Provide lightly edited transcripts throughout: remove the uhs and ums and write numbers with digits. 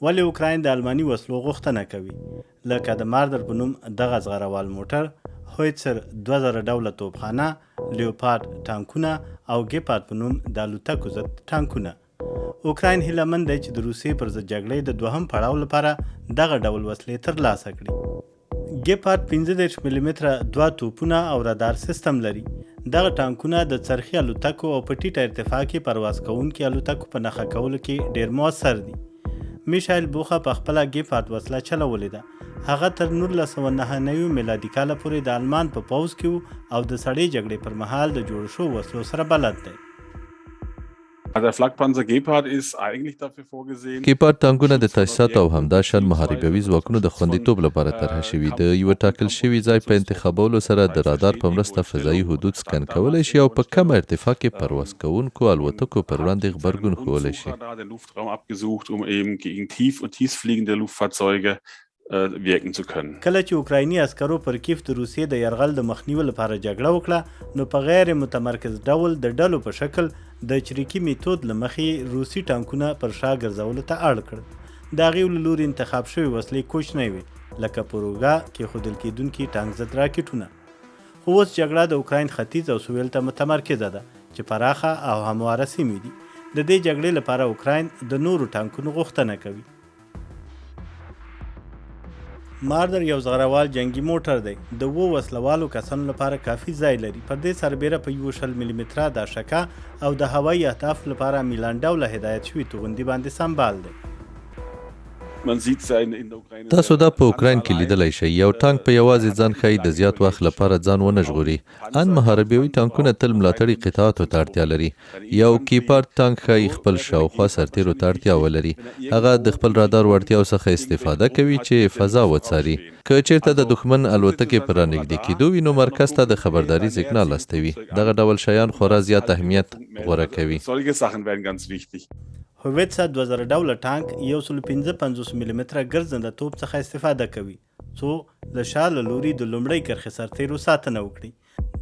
ولې اوکراین د الماني وسلو غوښتنه کوي، لکه د ماردر په نوم دغه زغروال موټر، هویتسر 2000 ډوله توپخانه، لیوپارډ ټانکونه او ګیپارډ په نوم د الوتکو ضد ټانکونه. اوکراین هیله من دی چې د روسیې پر ضد جګړې د دوهم پړاو لپاره دغه ډول وسلې ترلاسه کړي. ګیپارډ 35 ملي متره دوه توپونه او رادار سیستم لري. دغه ټانکونه د څرخي الوتکو او په ټیټه ارتفاع کې پرواز کوونکي الوتکو په نښه کولو کې ډیر موثر دي. میشایل بوخه په خپله ګیپارډ وسله چلولې ده. هغه تر 1999 میلادي کاله پورې د آلمان په پوځ کې و او د سړې جګړې پر مهال د جوړو شوو وسلو سره بلد دی. ګیپارد ټانکونه د تاسیساتو او همداشان محاربوي ځواکونو د خوندیتوب لپاره طرحه شوي. د یوه ټاکل شوي ځای په انتخابولو سره د رادار په مرسته فضايي حدود سکن کولی شي او په کمه ارتفاع کې پرواز کوونکو الوتکو پر وړاندې غبرګون ښوولی شي. Wirken zu können. کله چې اوکرایني عسکرو پر کیف د روسیې د یرغل د مخنیوي لپاره جګړه وکړه، نو په غیر متمرکز ډول د ډلو په شکل د چریکي میتود له مخې یې روسي ټانکونه پر شا ګرځولو ته اړ کړل. د هغوی له لوري انتخاب شوې وسلې کوچنۍ وې، لکه پر اوږه کېښودل کېدونکي ټانک ضد راکټونه. خو اوس جګړه د اوکراین ختیځ او سویل ته متمرکزه ده، چې پراخه او همواره سیمې دي. د دې جګړې لپاره اوکراین د نورو ټانکونو غوښتنه کوي. ماردر یو زغروال جنګي موټر دی. د اوو وسله والو کسانو لپاره کافي ځای لري. پر دې سربېره په یو 20 ملي متره داشکه او د هوایي اهدافو لپاره میلان ډوله هدایت شوي توغندي باندې سمبال دی. تاسو دا په اوکراین کې لیدلی شئ، یو ټانک په یوازې ځان ښایي د زیات وخت لپاره ځان ونه ژغوري. ان محاربوي ټانکونه تل ملاتړي قطعاتو ته اړتیا لري. یو کیپارد ټانک ښايي خپل شاوخوا سرتېرو ته اړتیا ولري. هغه د خپل رادار وړتیاو څخه استفاده کوي چې فضا وڅاري. که چېرته د دښمن الوتکې پر رانږدې کېدو وي، نو مرکز ته د خبرداري سیګنال استوي. دغه ډول شیان خورا زیات اهمیت غوره کوي. هویتسا 2000 ډوله ټانک 155 ملي متره ګرځنده توپ څخه استفاده کوي، څو له شا له لوري د لومړۍ کرښې سرتېرو ساتنه وکړي.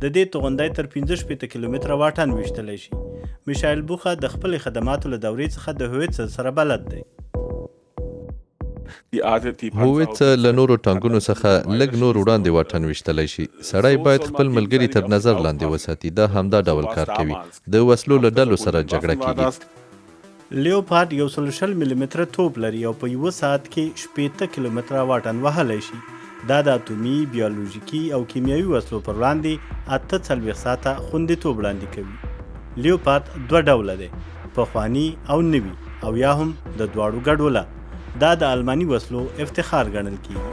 د دې توغندی تر 65 کیلومتره واټن ویشتلی شي. میشایل بوخه د خپلې خدماتو له دورې څخه د هویتزر سره بلد دی. هویتزر له نورو ټانګونو څخه لږ نور وړاندې واټن ویشتلی شي. سړی باید خپل ملګري تر نظر لاندې وساتي. دا همدا ډول کار کوي. د وسلو له ډلو سره جګړه کیږي. لیوپارډ 120 ملي متره توپ لري او په یوه ساعت کې 60 کیلومتره واټن وهلی شي. دا د اتومي، بیولوژیکي او کیمیاوي وسلو پر وړاندې 48 ساعته خوندیتوب وړاندې کوي. لیوپارډ دوه ډوله دی، پخواني او نوي او یا هم د دواړو ګډوله. دا د الماني وسلو افتخار ګڼل کیږي.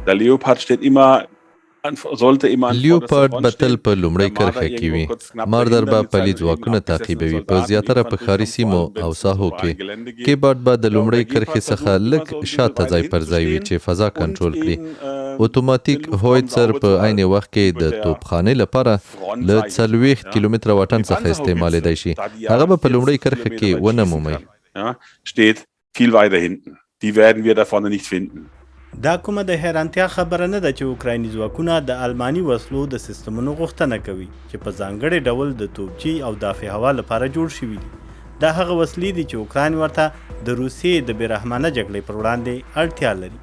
Der Leopard steht immer لیوپارډ به تل په لومړۍ کرښه کې وي. ماردر به پلي ځواکونه تعقیبوي، په زیاتره په ښاري سیمو او ساحو کې. کیبارډ به د لومړۍ کرښې څخه لږ شاته ځای پر ځای وي چې فضا کنټرول کړي. اتوماتیک هویتزر په عین وخت کې د توپخانې لپاره له 40 کیلومتره واټن څخه استعمالېدای شي. هغه به په لومړۍ کرښه کې ونه مومئ. Viel weiter hinten. Die werden wir da vorne nicht finden. دا کومه د حیرانتیا خبره نه ده چې اوکرایني ځواکونه د الماني وسلو د سیستمونو غوښتنه کوي چې په ځانګړې ډول د توپچي او دافع هوا لپاره جوړ شوي دي. دا هغه وسلې دي چې اوکراین ورته د روسیې د بې رحمانه جګړې پر وړاندې اړتیا لري.